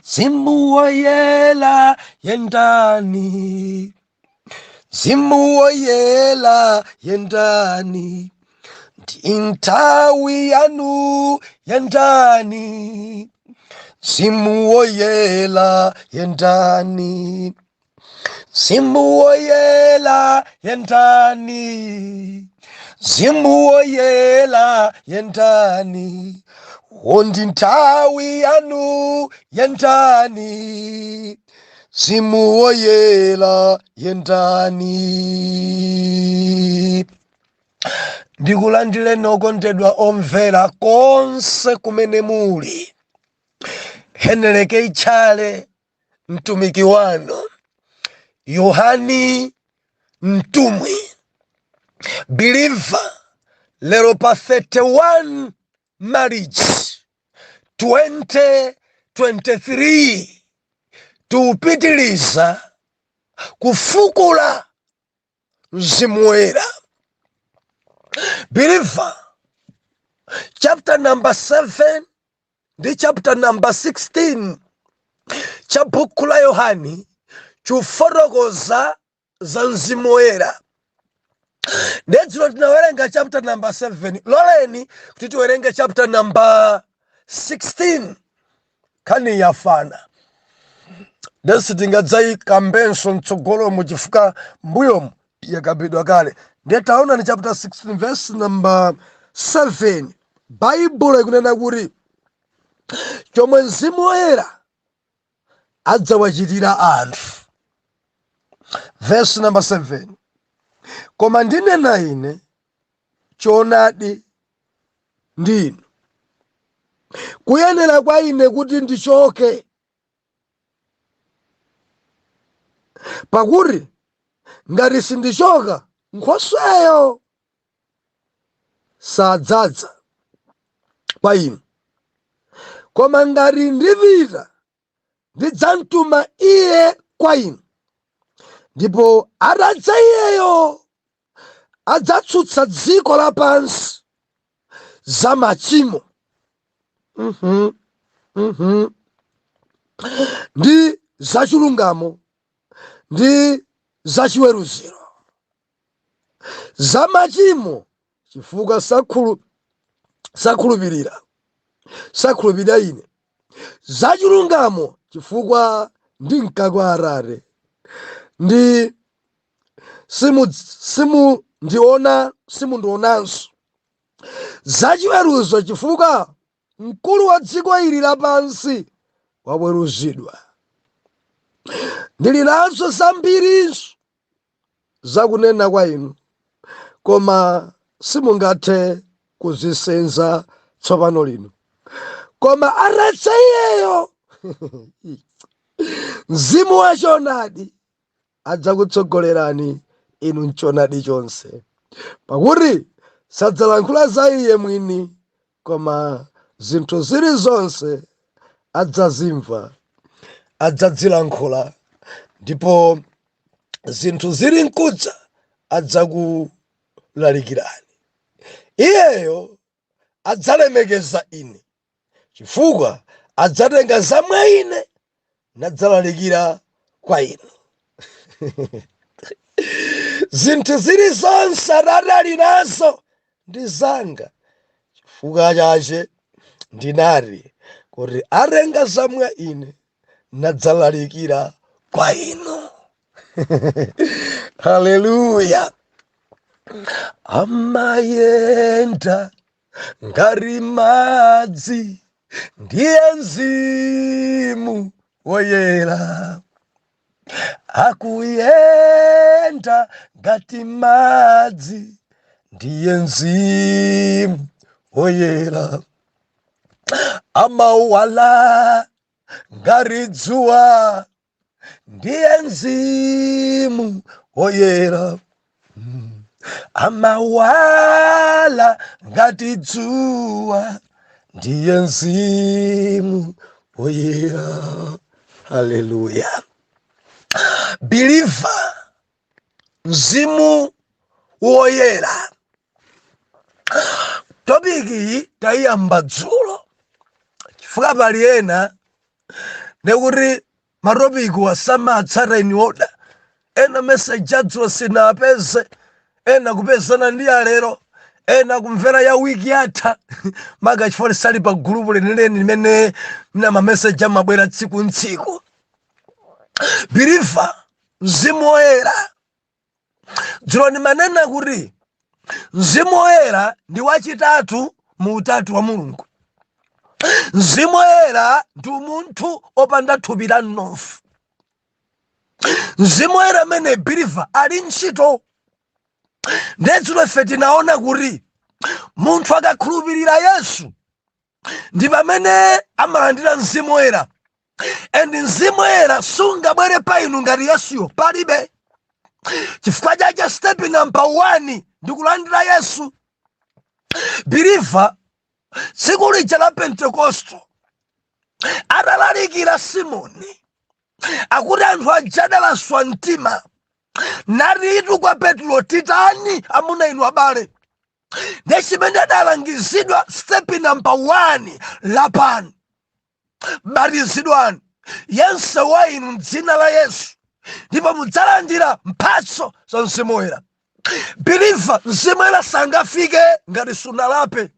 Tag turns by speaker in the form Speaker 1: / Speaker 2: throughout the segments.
Speaker 1: Mzimu Woyera yendani, Mzimu Woyera yendani, ndi nthawi yanu yendani, Mzimu Woyera yendani, Mzimu Woyera yendani, Mzimu Woyera yendani, ndi nthawi yanu yendani, Mzimu Woyera yendani. Ndikulandireni okondedwa omvera konse kumene muli. Henry K. Tchale mtumiki wanu, Yohani mtumwi, believer, lero pa 31 March 2023 tiupitiliza kufukula Mzimu Woyera. Believer, chapter number 7 ndi chapter number 16 cha buku la Yohani chikufotokoza za Mzimu Woyera. Ndiye dzulo tinawerenga chapter number 7, loleni kuti tiwerenge chapter number 16. Nkhani yafana, ndiye sitingadzayikambenso mtsogolomu chifukwa mbuyomu yakambidwa kale. Ndiye taonani chapter 16 verse number 7, Baibulo ikunena kuti chomwe Mzimu Woyera adzawachitira anthu. Verse number 7: Koma ndinena ine choonadi ndi inu, kuyenera kwa ine kuti ndichoke, pakuti ngati sindichoka, Nkhosweyo sadzadza kwa inu, koma ngati ndipita, ndidzamtuma iye kwa inu. Ndipo atadza iyeyo, adzatsutsa dziko lapansi za machimo ndi zachilungamo ndi zachiweruziro. Za machimo, chifukwa sakhulupirira ine. Zachilungamo, chifukwa ndinka kwa Atate, ndi simundionanso. Zachiweruzo, chifukwa mkulu wa dziko ili lapansi waweruzidwa. Ndili nazo zambirinso zakunena kwa inu, koma simungathe kuzisenza tsopano lino. Koma atadza iyeyo, Mzimu wa choonadi, adzakutsogolerani inu m'choonadi chonse, pakuti sadzalankhula za iye mwini, koma zinthu zilizonse adzazimva adzazilankhula, ndipo zinthu zili nkudza adzakulalikirani. Iyeyo adzalemekeza ine, chifukwa adzatenga za mwa ine nadzalalikira kwa inu. Zinthu zilizonse Atate ali nazo ndi zanga, chifukwa chache ndinati kuti atenga za mwa ine nadzalalikira kwa inu. Haleluya! Amayenda ngati madzi, ndiye Mzimu Woyera, akuyenda ngati madzi, ndiye Mzimu Woyera, amawala ngati dzuwa, ndiye Mzimu Woyera, amawala ngati dzuwa, ndiye Mzimu Woyera. Haleluya! Believer, Mzimu Woyera, topic iyi tayiyamba dzulo chifukwa pali ena. Ndekuti matopiki wasamatsata in order. Ena message adzulo sinapeze, ena kupezana ndi alero, ena kumvera ya wiki yatha, maka chifukwa tisali pa gulupu lenileni limene mna mameseji amabwera tsiku ntsiku. Believer, Mzimu Woyera, dzulo ndimanena kuti Mzimu Woyera ndi wachitatu mu utatu wa Mulungu. Mzimu Woyera ndi umunthu opanda thupi la mnofu. Mzimu Woyera amene, believer, ali ntchito. Ndedzulo ife tinaona kuti munthu akakhulupirira Yesu ndi pamene amalandira Mzimu Woyera, and Mzimu Woyera sungabwere pa inu ngati Yesuyo palibe. Chifukwa chake step number 1 ndi kulandira Yesu. Believer, tsiku lija la Pentekosto atalalikira Simoni, akuti anthu aja adalaswa mtima, natitu kwa Petro, "Titani, amuna inu abale?" Ndi chimene adalangizidwa, step number 1, lapani, batizidwani yense wa inu mdzina la Yesu, ndipo mudzalandira mphatso za Mzimu Woyera. Believer, Mzimu Woyera sangafike ngati sunalape,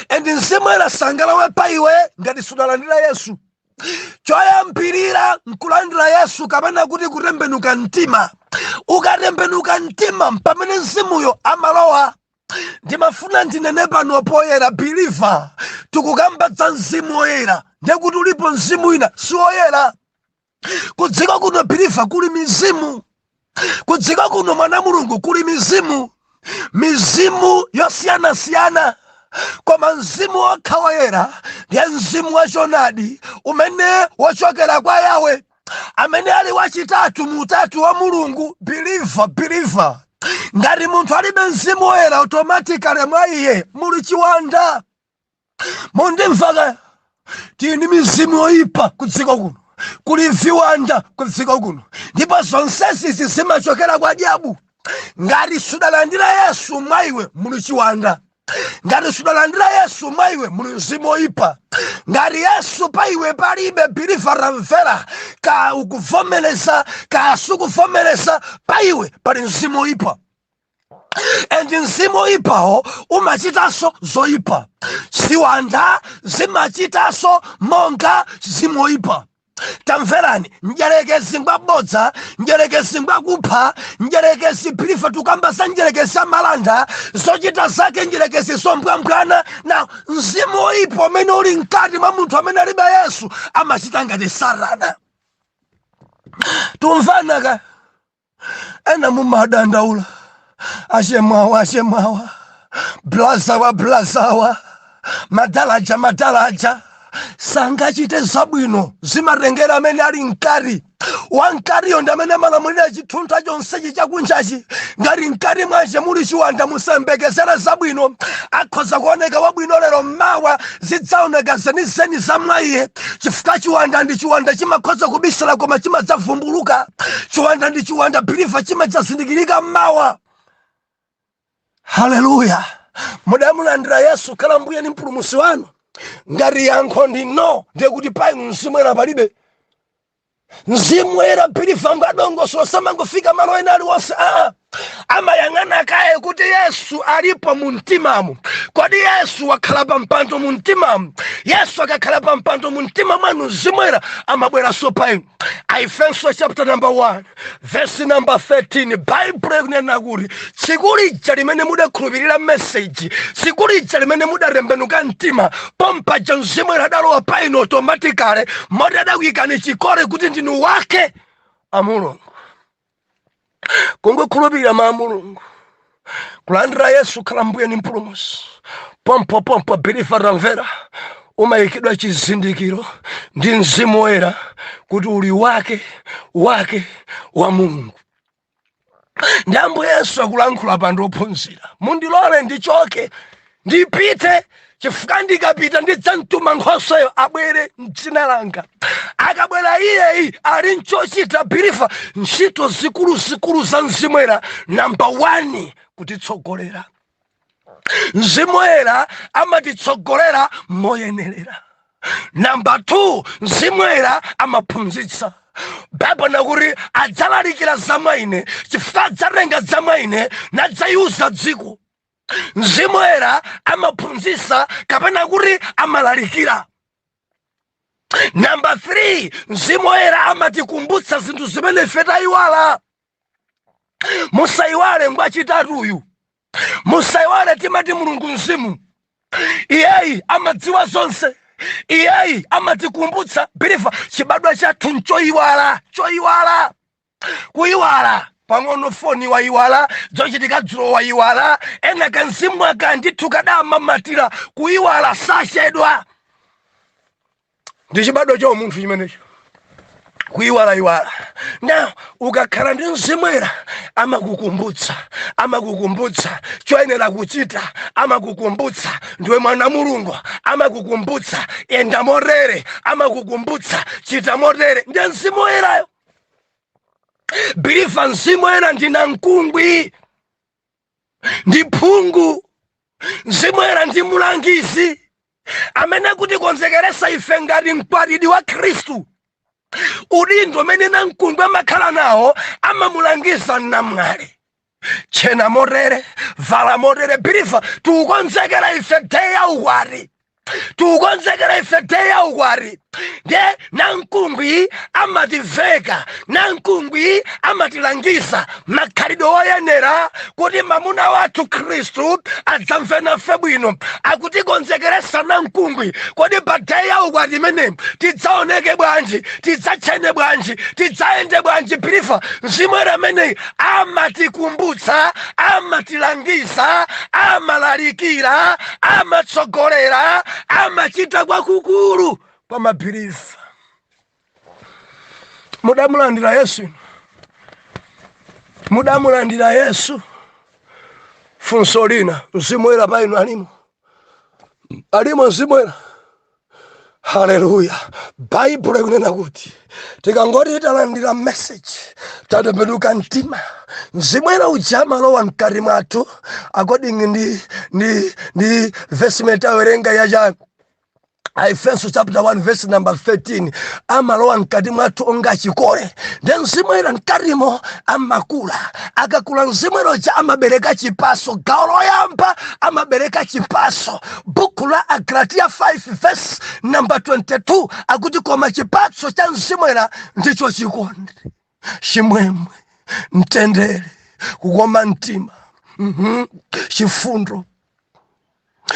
Speaker 1: and Mzimu Woyera sangalowe pa iwe ngati sunalandira Yesu. Choyambirira nkulandira Yesu, kapena kuti kutembenuka mtima. Ukatembenuka mtima, pamene Mzimuyo amalowa. Ndimafuna ndinene pano poyera, believer, tikukamba za Mzimu Woyera, ndiye kuti ulipo mzimu wina si woyera. Kudziko kuno, believer, kuli mizimu. Kudziko kuno, mwana Mulungu, kuli mizimu, mizimu yosiyanasiyana, koma mzimu wokha woyera ndiye mzimu wachonadi umene wochokera kwa Yawe, amene ali wachitatu mu utatu wa Mulungu. Believer, believer, ngati munthu alibe Mzimu Woyera, automatically mwa iye muli chiwanda. Mundimvaka? Tili ndi mizimu yoyipa kudziko kuno, kuli viwanda kudziko kuno, ndipo zonsezi zimachokera kwa dyabu. Ngati sudalandira Yesu, mwa iwe muli chiwanda. Ngati sudalandira Yesu, mwa iwe muli mzimu woyipa. Ngati Yesu pa iwe palibe, believer, ramvera, ka ukuvomereza ka sukuvomereza, pa iwe pali mzimu woyipa, and mzimu woyipawo umachitanso zoyipa. Ziwanda zimachitanso monga mzimu woyipa. Tamverani, mdyerekezi ngwabodza, mdyerekezi ngwakupha, mdyerekezi, believer, tukamba za mdyerekezi amalanda, zochita zake mdyerekezi zombwambwana. Na mzimu woyipa umene uli mkati mwa munthu amene alibe Yesu amachita ngati Satana. Tumvana ka? Ena mumadandaula, achemwawa, achemwawa, blazawa, blazawa, madalaja, madalaja sangachite zabwino. Zimatengera amene ali mkati. Wamkatiyo ndi amene amalamulira chithuntha chonsechi chakunjachi. Ngati mkati mwache muli chiwanda, musayembekezere zabwino. Akhoza kuoneka wabwino lero, mmawa zidzaoneka zenizeni za mwa iye, chifukwa chiwanda ndi chiwanda, chimakhoza kubisala koma chimadzavumbuluka. Chiwanda ndi chiwanda, believer, chimadzazindikirika mmawa. Haleluya! Mudamulandira Yesu khala Mbuye ndi Mpulumutsi wanu? Ngati yankho ndi no, ndiye kuti pa inu Mzimu Woyera palibe. Mzimu Woyera, believer, ngadongosolo, samangofika malo ena aliwonse. Aa, amayang'ana kaye kuti Yesu alipo mu mtimamo. Kodi Yesu wakhala pa mpando mu mtimamo? Yesu akakhala pa mpando mu mtima mwanu, Mzimu Woyera amabweranso pa inu. Aefeso chapter number 1 verse number 13, Baibulo ikunena kuti tsiku lija limene mudakhulupirira message, tsiku lija limene mudatembenuka mtima, pompaja Mzimu Woyera adalowa pa inu automatically, moti adakuyikani chikole kuti ndinu wake a Mulungu. Kungokhulupirira ma Mulungu, kulandira Yesu khala Mbuye ndi Mpulumutsi, pompo pompo, believer, tamvera, umayikidwa chizindikiro ndi Mzimu Woyera kuti uli wake wake wa Mulungu. Ndi Ambuye Yesu akulankhula pa ndi ophunzira, "Mundilole ndichoke ndipite, chifukwa ndikapita ndidzamtuma Nkhosweyo abwere mdzina langa. Akabwera iyeyi ali nchochita." Believer, ntchito zikuluzikulu za Mzimu Woyera, number 1, kutitsogolera. Mzimu Woyera amatitsogolera moyenerera. Namba 2, Mzimu Woyera amaphunzitsa. Baibulo nakuti adzalalikira za mwa ine, chifukwa adzatenga za mwa ine nadzaiuza dziko. Mzimu Woyera amaphunzitsa kapena kuti amalalikira. Namba 3, Mzimu Woyera amatikumbutsa zinthu zimene ife tayiwala. Musayiwale ngwachitatuyu, musayiwale timati Mulungu mzimu, iyeyi amadziwa zonse, iyeyi amatikumbutsa. Believer, chibadwa chathu nchoyiwala, choyiwala, kuyiwala pang'ono, foni wayiwala, zochitika dzulo wayiwala, ena kanzimu aka ndithu kadamamatira kuyiwala, sachedwa. Ndi chibadwa cha munthu chimenecho, kuyiwalayiwala. Now ukakhala ndi Mzimu Woyera, amakukumbutsa, amakukumbutsa choyenera kuchita, amakukumbutsa ndiwe mwana Mulungu, amakukumbutsa enda motere, amakukumbutsa chita motere. Ndiye Mzimu Woyerayo. Believer, Mzimu Woyera ndi namkungwi, ndi phungu. Mzimu Woyera ndi mulangizi amene kutikonzekeresa ife ngati mkwatibwi wa Khristu. Udindo umene namkungwi amakhala nawo, amamulangiza namwali: chena motere, vala motere. Believer, tikukonzekera ife day ya ukwati, tikukonzekera ife day ya ukwati. Ndiye namkungwi amativeka, namkungwi amatilangiza makhalidwe oyenera kuti mamuna wathu Khristu adzamve nafe bwino. Akutikonzekeresa namkungwi. Kodi pa day ya ukwati imene tidzaoneke bwanji, tidzatchene bwanji, tidzayende bwanji? Believer, Mzimu Woyera ameneyi amatikumbutsa, amatilangiza, amalalikira, amatsogolera, amachita kwakukulu kwa ma believer. Mudamulandira Yesu inu? Mudamulandira Yesu? Funso lina, Mzimu Woyera pa inu alimo? Alimo Mzimu Woyera? Haleluya! Baibulo ikunena kuti tikangoti talandira message, tatembenuka mtima, Mzimu Woyera uja amalowa mkati mwathu, according ndi verse imene tawerenga yacha Efeso chapter 1 verse number 13. Amalowa mkati mwathu onga chikole. Ndi Mzimu Woyera mkatimo amakula. Akakula, Mzimu Woyera uja amabereka chipaso. Gawo loyamba, amabereka chipaso. Buku la Agalatiya 5 verse number 22 akuti, "Koma chipatso cha Mzimu Woyera ndicho chikondi, chimwemwe, mtendere, kukoma mtima, chifundo,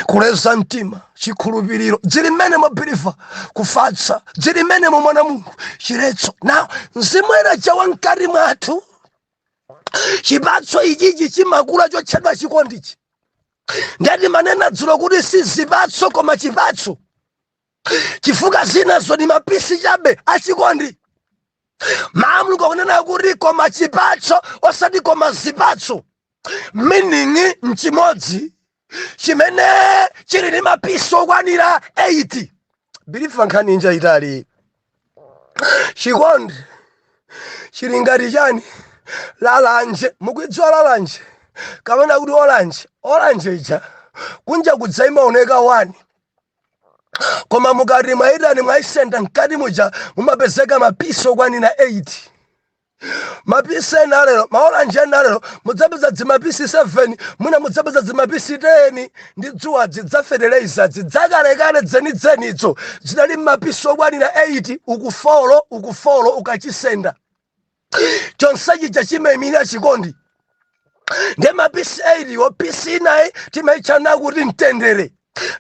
Speaker 1: kuleza mtima, chikhulupiriro." Zili mmene mwa believer, kufatsa zili mmene mwa mwana Mulungu, chiletso. Now Mzimu Woyera chawa mkati mwathu, chipatso ichichi chimakula chotchedwa chikondichi. Ndati manena dzulo kuti si zipatso koma chipatso, chifukwa zinazo ni ma piece chabe achikondi. Mawu akunena kuti koma chipatso, osati koma zipatso, meaning nchimodzi chimene chili ndi ma piece okwanira 8. Believer, nkhani inja itali. Chikondi chili ngati chani? Lalanje. Mukuidziwa lalanje kapena kuti orange? Orange ija kunja kudza imaoneka 1, koma mukati mwayitani, mwayisenda, mkati muja mumapezeka ma piece okwanira 8. Ma piece ena alero, ma orange ena alero, mudzapeza dzima piece 7, mwina mudzapeza dzima piece 10 ndi dzuwa dzidza dzidzakalekale dzenidzenidzo zidali ma piece okwanira 8, uku 4, uku 4. Ukachisenda chonse chija chimayimirira chikondi. Ndi ma piece 8 wo, piece inayi timayitchana kuti mtendere,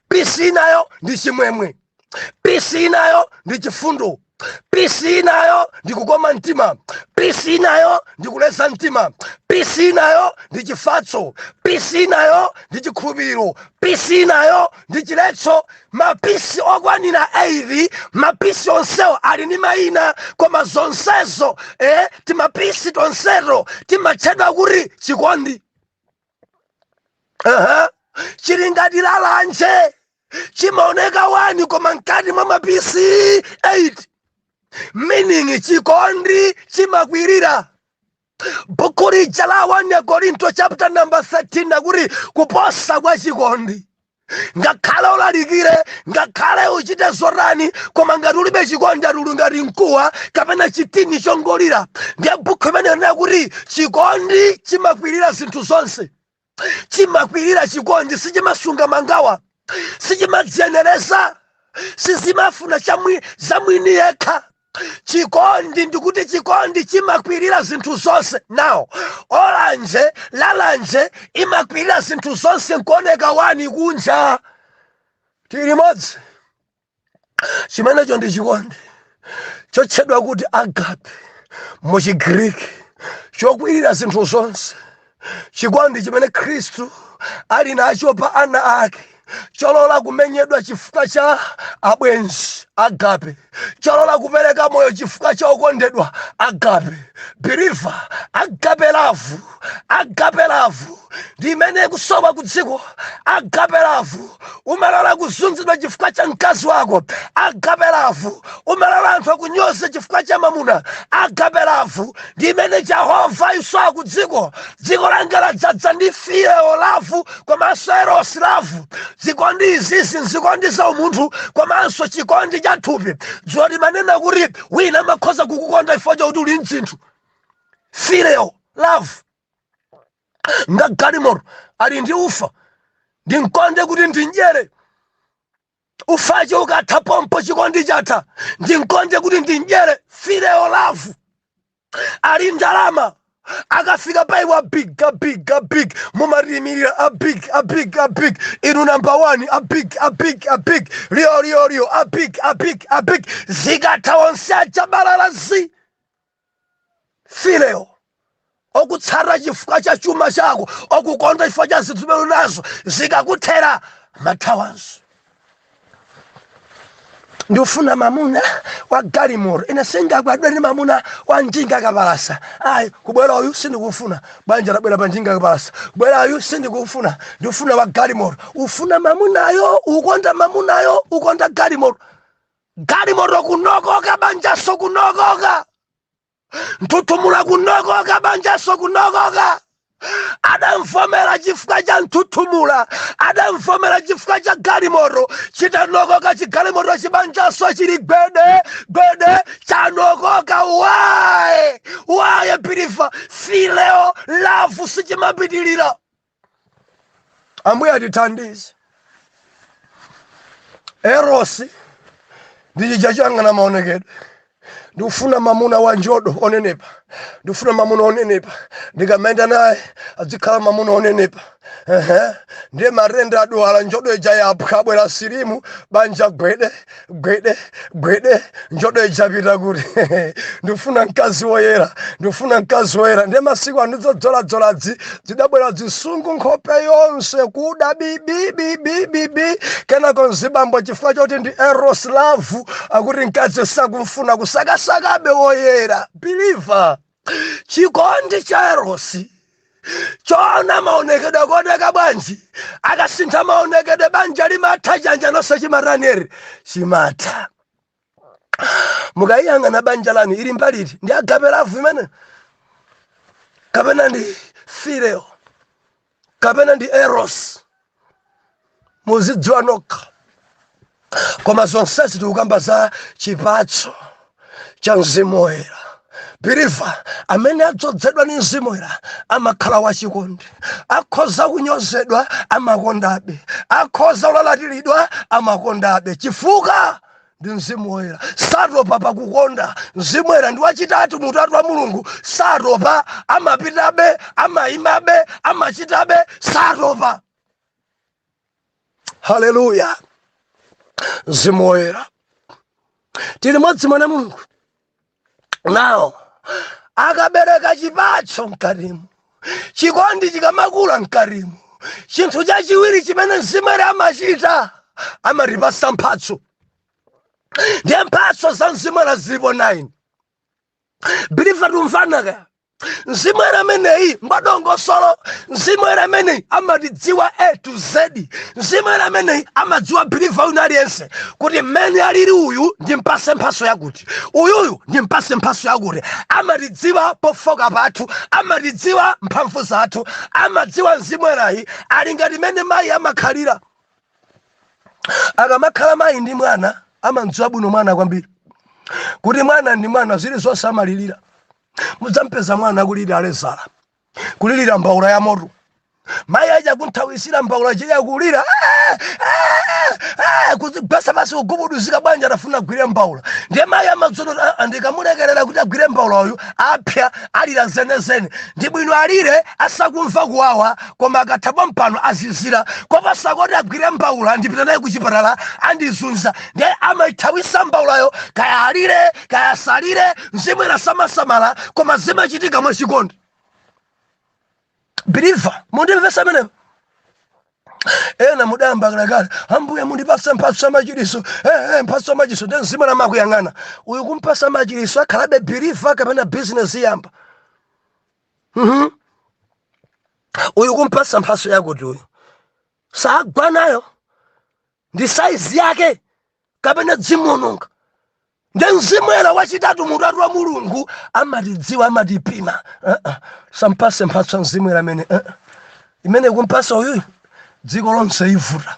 Speaker 1: piece inayo ndi chimwemwe, piece inayo ndi chifundo, piece inayo ndi kukoma mtima, piece inayo ndi kuleza mtima, piece inayo ndi chifatso, piece inayo ndi chikhulupiriro, piece inayo ndi chiletso. Ma piece okwanira 8. Ma piece onsewo ali ndi mayina, koma zonsezo tima piece tonseto timatchedwa kuti chikondi. Chili ngati lalanje, chimaoneka 1 koma mkati mwa ma piece 8, meaning chikondi chimakwirira. Buku lija la 1 Korinto chapter number 13 akuti kuposa kwa chikondi. Ngakhale ulalikire, ngakhale uchite zotani, koma ngati ulibe chikondi, ati uli ngati mkuwa kapena chitini chongolira. Ndiye bukhu imene inena kuti chikondi chimakwirira zinthu zonse, chimakwirira. Chikondi sichimasunga mangawa, sichimadziyenereza, sizimafuna zamwini yekha. Chikondi, ndikuti chikondi chimakwirira zinthu zonse. Now, orange, lalanje imakwirira zinthu zonse nkuoneka wani kunja. Tili limodzi? Chimenecho ndi chikondi chotchedwa kuti agape muchigriki, chokwirira zinthu zonse. Chikondi chimene Khristu ali nacho pa ana ake, cholola kumenyedwa chifukwa cha abwenzi, agape, cholola kupereka moyo chifukwa cha okondedwa, agape. Believer, agape love, agape love ndi imene ikusowa ku dziko. Agape love, umalola kuzunzidwa chifukwa cha mkazi wako, agape love. Umalola anthu akunyoza chifukwa cha mamuna, agape love ndi imene Jehova isowa ku dziko. Dziko langa ladzadza ndi phileo love komanso eros love. Zikondi izizi nzikondi za umunthu komanso chikondi cha thupi. Dzulo limanena kuti wina amakhoza kukukonda chifukwa chakuti uli mdzinthu, phileo love. Nga galimoto, ali ndi ufa, ndinkonde kuti ndindyere ufacho, ukatha pompo chikondi chatha. Ndinkonde kuti ndindyere, phileo love. Ali ndalama, akafika paiwa big, a big, a big, mumatiyimirira a big, a big, a big, inu number one, a big, a big, a big, lio lio lio, a big, a big, a big. Zikatha onse achabalala zi phileo. Okutsata chifukwa cha chuma chako, okukonda chifukwa cha zinthu zimene unazo, zikakuthera mathawanso. Ndikufuna mamuna wa galimoto, ine singakwadwe ndi mamuna wa njinga kapalasa, ayi. Kubwera uyu, sindikufuna. Banja labwera pa njinga kapalasa. Kubwera uyu, sindikufuna, ndikufuna wa galimoto. Ufuna mamunayo, ukonda mamunayo, ukonda galimoto. Galimoto kunokoka, banjaso kunokoka. Nthuthumula kunokoka, banjaso kunokoka. Adamvomera chifukwa cha nthuthumula, adamvomera chifukwa cha galimoto. Chitanokoka chigalimoto, chibanjaso chili gwede gwede, chanokoka. Why? Why, believer? Phileo love sichimapitilira. Ambuye atithandize. Eros ndi chija chang'ana maonekedwe. Ndikufuna mamuna wa njodo onenepa, ndikufuna mamuna onenepa, ndikamayenda naye adzikhala mamuna onenepa. Ehe, ndiye matenda, adwala, njodo ija yaphwa, abwera slim, banja gwede gwede gwede. Njodo ija pita kuti? Ndikufuna mkazi woyera, ndikufuna mkazi woyera. Ndiye masiku ano ndidzodzoladzoladzi zidabwera, zisungu nkhope yonse kuda bibibibibibi. Kenako mzibambo, chifukwa choti ndi eros love, akuti mkazi sakumfuna, kusakasakabe woyera. Believer, chikondi cha eros choona maonekedwe akuoneka bwanji, akasintha maonekedwe banja limatha. Chanja nonse chimataneri, chimatha. Mukayiyang'ana banja lanu ili mbaliti, ndi agape love imene kapena ndi phileo kapena ndi eros, muzidziwa nokha. Koma zonsezi tikukamba za chipatso cha Mzimu Woyera. Believer, amene adzozedwa ndi Mzimu Woyera amakhala wachikondi. Akhoza kunyozedwa, amakondabe. Akhoza kulalatiridwa, amakondabe, chifukwa ndi Mzimu Woyera. Satopa pakukonda. Mzimu Woyera ndi wachitatu mutatu wa Mulungu. Satopa, amapitabe, amayimabe, amachitabe, satopa. Haleluya! Mzimu Woyera, tili modzi, mwana Mulungu. Nawo akabereka chipatso mkatimu, chikondi chikamakula mkatimu, chinthu chachiwiri chimene Mzimu Woyera amachita, amatipasa mphatso. Ndiye mphatso za Mzimu Woyera zilipo 9. Believer, tumvana kaya? Mzimu Woyera ameneyi ngwadongosolo. Mzimu Woyera ameneyi amatidziwa A to Z. Mzimu Woyera ameneyi amadziwa believer wina aliyense, kuti mmene alili uyu ndimpase mphaso yakuti, uyuyu ndimpase mphaso yakuti. Amatidziwa pofoka pathu, amatidziwa mphamvu zathu, amadziwa. Mzimu Woyerayi ali ngati mmene mayi amakhalira. Akamakhala mayi ndi mwana, amamdziwa bwino mwana kwambiri, kuti mwana ndi mwana, zilizonse amalilira. Mudzampeza mwana akulirira lezala, kulirira mbaula ya moto. Mayi aja kunthawisira mbaula chiya, kulira, kuzigwesa pasi, kugubuduzika. Bwanji? Atafuna agwire mbaula. Ndiye mayi amadzono, ndikamulekerera kuti agwire mbaula uyu apya, alira zenezene. Ndi bwino alire asakumva kuwawa, koma akatha pompano azizira, koposa kuti agwire mbaula ndipita naye kuchipatala, andizunza. Ndiye amaithawisa mbaulayo, kaya alire kaya asalire, mzimu samasamala, koma zimachitika mwachikondi. Believer, mundimvesa amenepo? Ena mudayamba kalekale, "Ambuye, mundipase mphatso ya machiriso." Mphatso ya machiriso. Ndi mzimu namakuyang'ana uyu, kumpasa machiriso akhalabe believer kapena business iyamba? Uyu kumpasa mphatso yakuti uyu sagwa nayo, ndi saizi yake kapena dzimuononga? Ndi mzimu era wachitatu mutatu wa Mulungu amatidziwa, amatipima. Sampase mphatso ya mzimu era amene imene kumpasa uyuyu dziko lonse ivuta.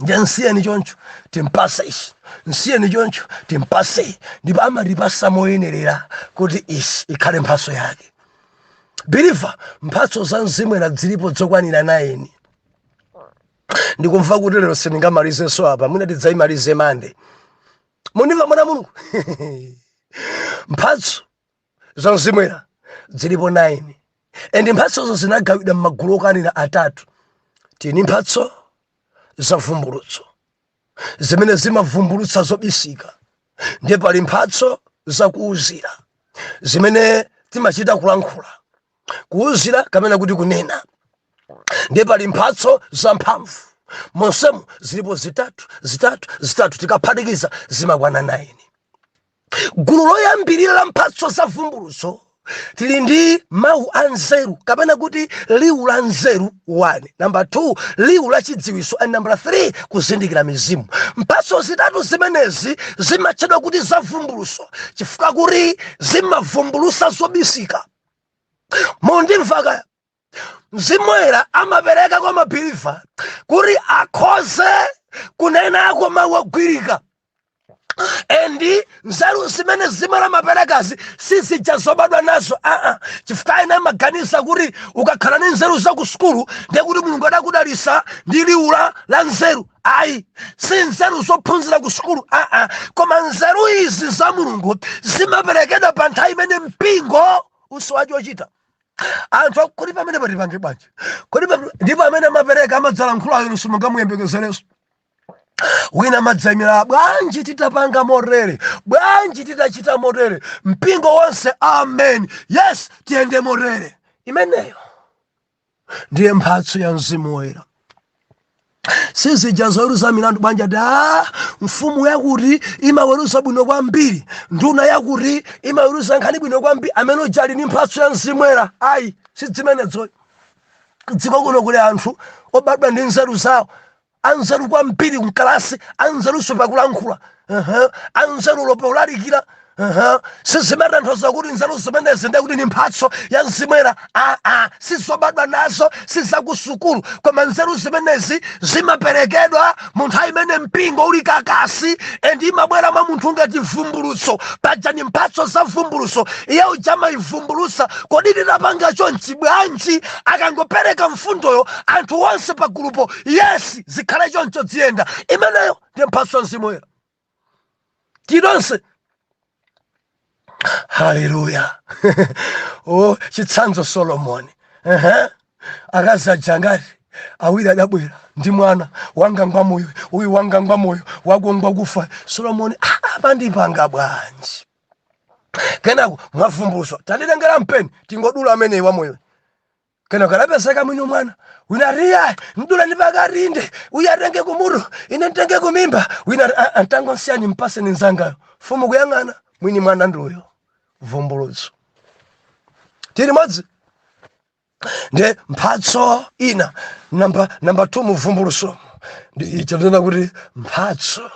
Speaker 1: Ndiye nsiyeni choncho, timpase ichi, nsiyeni choncho, timpase iyi. Ndipo amatipasa moyenerera kuti ichi ikhale mphatso yake. Believer, mphatso za mzimu era zilipo zokwanira 9. Ndikumva kuti lero sindingamalizenso apa, mwina tidzayimalize Mande. Mundimva, mwana Mulungu? Mphatso za mzimu era zilipo 9, and mphatsozo zinagawidwa m'magulu okwanira atatu. Tini mphatso za vumbulutso zimene zimavumbulutsa zobisika, ndiye pali mphatso zakuuzira zimene timachita kulankhula, kuuzira kapena kuti kunena, ndiye pali mphatso za mphamvu. Monsemu zilipo zitatu, zitatu, zitatu, tikaphatikiza zimakwana 9. Gulu loyambirira la mphatso za vumbulutso tili ndi mawu a nzeru kapena kuti liwu la nzeru 1, number 2 liwu la chidziwitso, and number 3 kuzindikira mizimu. Mphatso zitatu zimenezi zimatchedwa kuti za vumbulutso chifukwa kuti zimavumbulutsa zobisika. Mundimva kaya? Mzimu Woyera amapereka kwa ma believer kuti akhoze kunenako mawu ogwirika, and nzeru zimene zimene amaperekazi sizija zobadwa nazo, aa, chifukwa ena amaganiza kuti ukakhala ndi nzeru za ku sukulu ndiye kuti Mulungu adakudalisa ndi liwu la nzeru. Ayi, si nzeru zophunzira ku sukulu, aa, koma nzeru izi za Mulungu zimaperekedwa pa nthawi imene mpingo usowa chochita. Anthu kodi pamene patipange bwanji? Kodi ndipo amene amapereka amadzalankhulayo, simungamuyembekezerenso. Wina amadzayimira, "Bwanji titapanga motere? Bwanji titachita motere?" Mpingo wonse, "Amen, yes, tiyende motere." Imeneyo ndiye mphatso ya Mzimu Woyera. Sizija zoweruza milandu. Bwanji ati a mfumu yakuti imaweruza bwino kwambiri, nduna yakuti imaweruza nkhani bwino kwambiri, amene uja ali ndi mphatso ya Mzimu Woyera? Ayi, sizimenezo. Dziko kuno kuli anthu obadwa ndi nzeru zawo, anzeru kwambiri mkalasi, anzeruso pakulankhula, anzerulo polalikira. Sizimatanthauza kuti nzeru zimenezi ndiye kuti ni mphatso ya Mzimu Woyera, aa. Sizobadwa nazo, sizakusukulu, koma nzeru zimenezi zimaperekedwa mu nthawi imene mpingo uli kakasi, and imabwera mwa munthu ngati vumbulutso. Paja ni mphatso za vumbulutso. Iye uja amayivumbulutsa, "Kodi titapanga chonchi bwanji?" Akangopereka mfundoyo, anthu onse pagulupo, "Yes, zikhale choncho, ziyenda." Imeneyo ndiye mphatso ya Mzimu Woyera. Tidonse, haleluya! Oh, chitsanzo Solomoni. Akazi aja ngati awiri adabwera ndi mwana, "Wanga ngwa moyo uyu, wanga ngwa moyo, wako ngwa kufa." Solomoni, "Ah, pandipanga bwanji?" Kenako mwavumbulutso, "Tanditengera mpeni, tingodula ameneyi wamoyo." Kenako adapezeka mwini mwana wina, "Riya, mdula ndi pakatinde, uyu atenge kumutu, ine nditenge kumimba." Wina ati, "Ah, antangosiyani, mpaseni nzangayo." Mfumu kuyang'ana, mwini mwana ndiuyo. Vumbulutso. Tili modzi. Ndiye mphatso ina namba 2 muvumbulutso ndi icho ndina kuti mphatso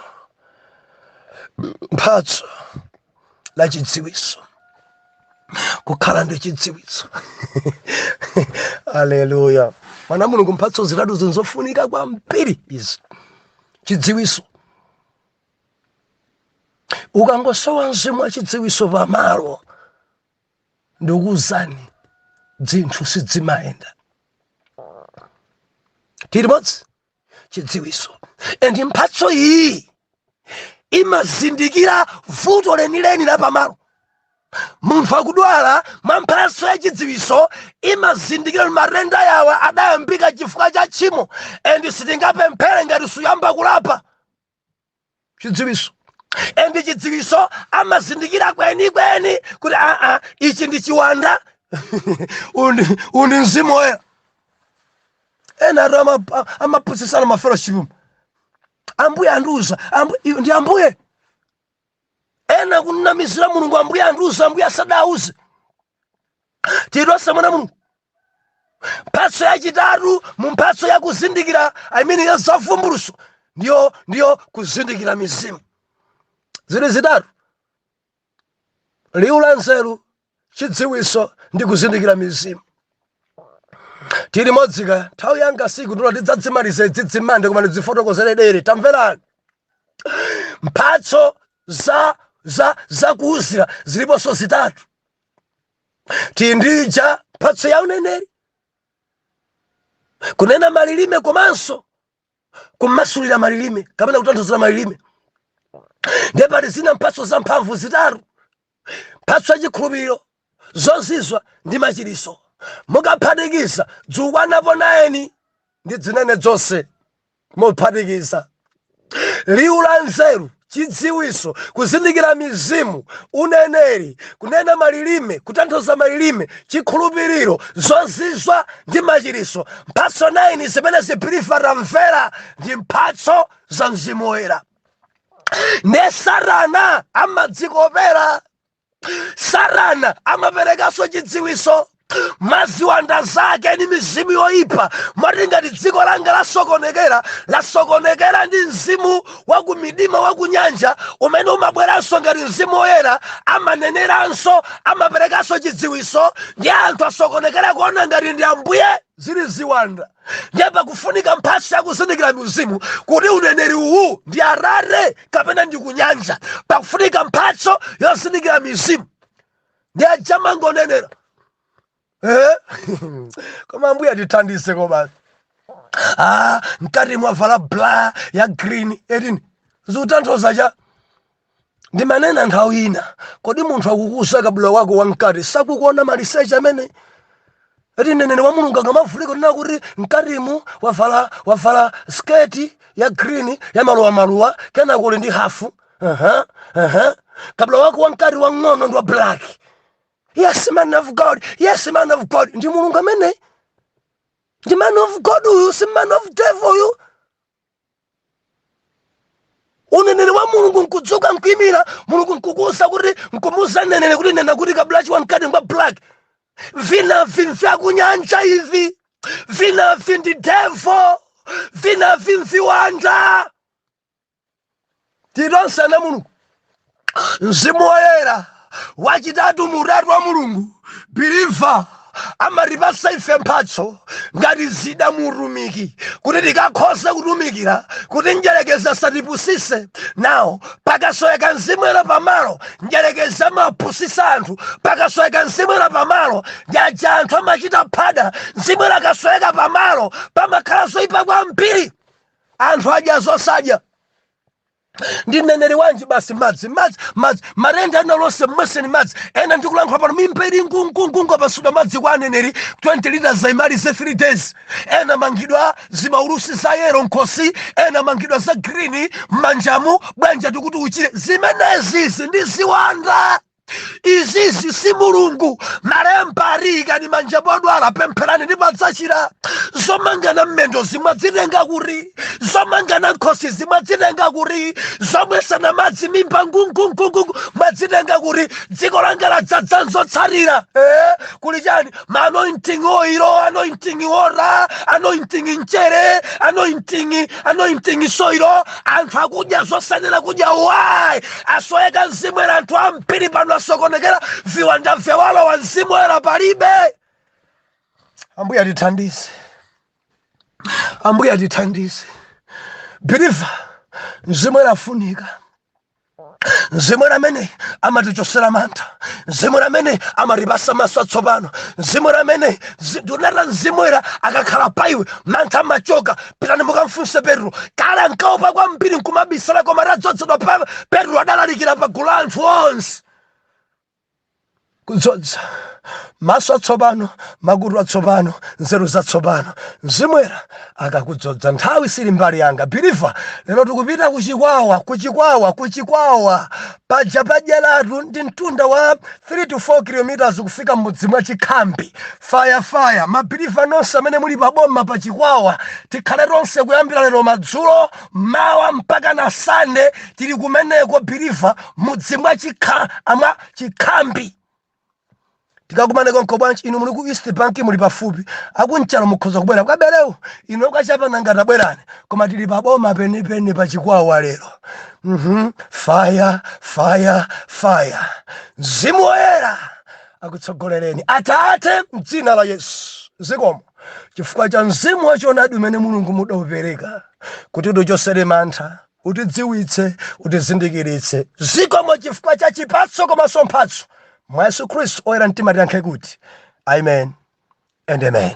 Speaker 1: la chidziwitso, kukhala ndi chidziwitso. Aleluya! Mwana Mulungu, mphatso zitatu zinzofunika kwambiri izi. Chidziwiso. Ukangosowa mzimu wa chidziwiso pamalo, ndikuwuzani, dzinthu sidzimayenda. Tili limodzi? Chidziwiso. And mphatso iyi imazindikira vuto lenileni la pamalo. Munthu akudwala, mwa mphatso ya chidziwiso imazindikira kuti matenda yawa adayambika chifukwa cha tchimo, and sitingapemphere ngati suyamba kulapa. Chidziwiso. And chidziwiso amazindikira kwenikweni kuti aa, ichi ndi chiwanda, uyu ndi mzimu woyera. Ena atu amaphunzitsana ma fellowship, "Ambuye andiuza." Ndi ambuye. Ena kunamizira Mulungu, "Ambuye andiuza," ambuye asadauze. Tidwasa mwana Mulungu. Mphatso yachitatu mu mphatso yakuzindikira, I mean, ya zavumbuluso, ndiyo kuzindikira mizimu. Zili zitatu: liwu la nzeru, chidziwiso ndi kuzindikira mizimu. Tili modzika? Nthawi yanga siku ndilo tidzadzimalize dzidzimande, koma ndidzifotokozere dere. Tamverani, mphatso za zakuuzira ziliponso zitatu. Tindija mphatso ya uneneri, kunena malilime komanso kumasulira malilime kapena kutanthauzira malilime. Ndiye pali zina mphatso za mphamvu zitatu: mphatso ya chikhulupiriro, zozizwa ndi machiriso. Mukaphatikiza dzukwanapo 9 ndi zinene zonse mophatikiza: liwu la nzeru, chidziwiso, kuzindikira mizimu, uneneri, kunena malilime, kutanthauza malilime, chikhulupiriro, zozizwa ndi machiriso. Mphatso 9 zimene zi believer, tamvera, ndi mphatso za mzimu woyera. Ne Satana amadzikopera. Satana amaperekanso chidziwiso maziwanda zake ndi mizimu yoyipa. Mati ngati dziko langa lasokonekera, lasokonekera ndi mzimu wa kumidima wa kunyanja umene umabweranso ngati mzimu woyera, amaneneranso, amaperekanso chidziwiso, ndi anthu asokonekera kuona ngati ndi ambuye, zili ziwanda. Ndiye pakufunika mphatso yakuzindikira mizimu kuti uneneri uwu ndi arare kapena ndi kunyanja. Pakufunika mphatso yozindikira mizimu. Ndi ajamangonenera, eh? Koma ambuye atithandize. Koma ah, mkati mwavala bra ya green etini, zikutanthauza cha? Ndimanena nthawi ina, kodi munthu akukuza kabula wako wamkati, sakukuona maliseche amene eti? Mneneri wa Mulungu angamavulika kunena kuti mkatimu wavala sketi ya green ya maluwa maluwa, kenako uli ndi hafu. Aha. Kabula wako wamkati wang'ono ndi wa black. "Yes, man of God. Yes, man of God." Ndi Mulungu amene ndi man of God uyu, si man of devil uyu. Uneneri wa Mulungu nkudzuka nkuimira Mulungu, nkukuza kuti, nkumuza mneneri kuti nena kuti kabulachi wamkati ngwa black. Vinavi mvyakunyanja ivi, vinavi ndi devil, vinavi mviwanda. Tilonse ana Mulungu. Mzimu Woyera wachitatu mutatu wa Mulungu, believer, amatipasa ife mphatso ngati zida muutumiki kuti tikakhoze kutumikira, kuti njerekeza asatipusise nawo. Pakasoweka mzimu ena pamalo, njerekeza amapusisa anthu. Pakasoweka mzimu ena pamalo, njaja anthu amachita phada. Mzimu ena akasoweka pamalo, pamakhala zoyipa kwambiri, anthu adya zosadya. Ndi mneneri wanji? Basi madzi, madzi, madzi, matenda ena lonse mmweseni madzi. Ena ndikulankhula pano mimba ili ngungungungu, apasudwa madzi kwa aneneri, 20 liters aimalize 3 days. Ena mangidwa zimaulusi za yellow nkhosi, ena mangidwa za green m'manjamu. Bwanja tikuti uchire? Zimenezizi ndi ziwanda, izizi si Mulungu. Malemba ariyikani manja podwala, pempherani ndipo adzachira. Zomangana mmendo zimwadzitenga kuri? Zomangana nkhosi zimwadzitenga kuri? Zomwesana madzi mimba ngungungungungu mwadzitenga kuri? Dziko langa ladzadza nzotsatira, eh? Kuli chani? Ma anointing oil, anointing water, anointing mchere, anointing soil. Anthu akudya zosanena kudya. Why? Asoweka mzimu era. Anthu ambiri pano asokonekera, viwanda vyawalowa, mzimu era palibe. Ambuye atithandize, ambuye atithandize. Believer, Mzimu Woyera afunika. Mzimu Woyera amene amatichosera mantha, Mzimu Woyera amene amatipasa maso atsopano, Mzimu Woyera amene ndikunena, Mzimu Woyera akakhala pa iwe, mantha amachoka. Pitani mukamfunse Petro. Kale ankaopa kwambiri nkumabisala, koma atadzozedwa pa Petro adalalikira pa gulu la anthu onse. Kudzodza, maso atsopano, makutu atsopano, nzeru zatsopano, Mzimu Woyera akakudzodza. Nthawi sili mbali yanga, believer. Lero tikupita kuchikwawa, kuchikwawa, kuchikwawa paja padyeratu ndi mtunda wa 3 to 4 kilometers kufika m'mudzi mwa Chikhambi. Fire, fire! Ma believer nonse amene muli paboma pa Chikwawa, tikhale tonse kuyambira lero madzulo, mawa mpaka na Sande tili kumeneko, believer, mudzi mwa mwa Chikhambi. Tikakumane konko bwanji? Inu muli ku East Bank, muli pafupi, akunchalo mukhoza kubwera kwaberewu, inu kwachapana ngati abwerani, koma tili paboma penipeni pa Chikwawa lero. Fire, fire, fire! Mzimu Woyera akutsogolereni. Atate, mdzina la Yesu, zikomo chifukwa cha mzimu wachoonadi umene Mulungu mudaupereka kuti utichosere mantha, utidziwitse, utizindikiritse. Zikomo chifukwa cha chipatso komanso mphatso. Mwa Yesu Khristu, oyera mtima tiyankhe kuti amen and amen.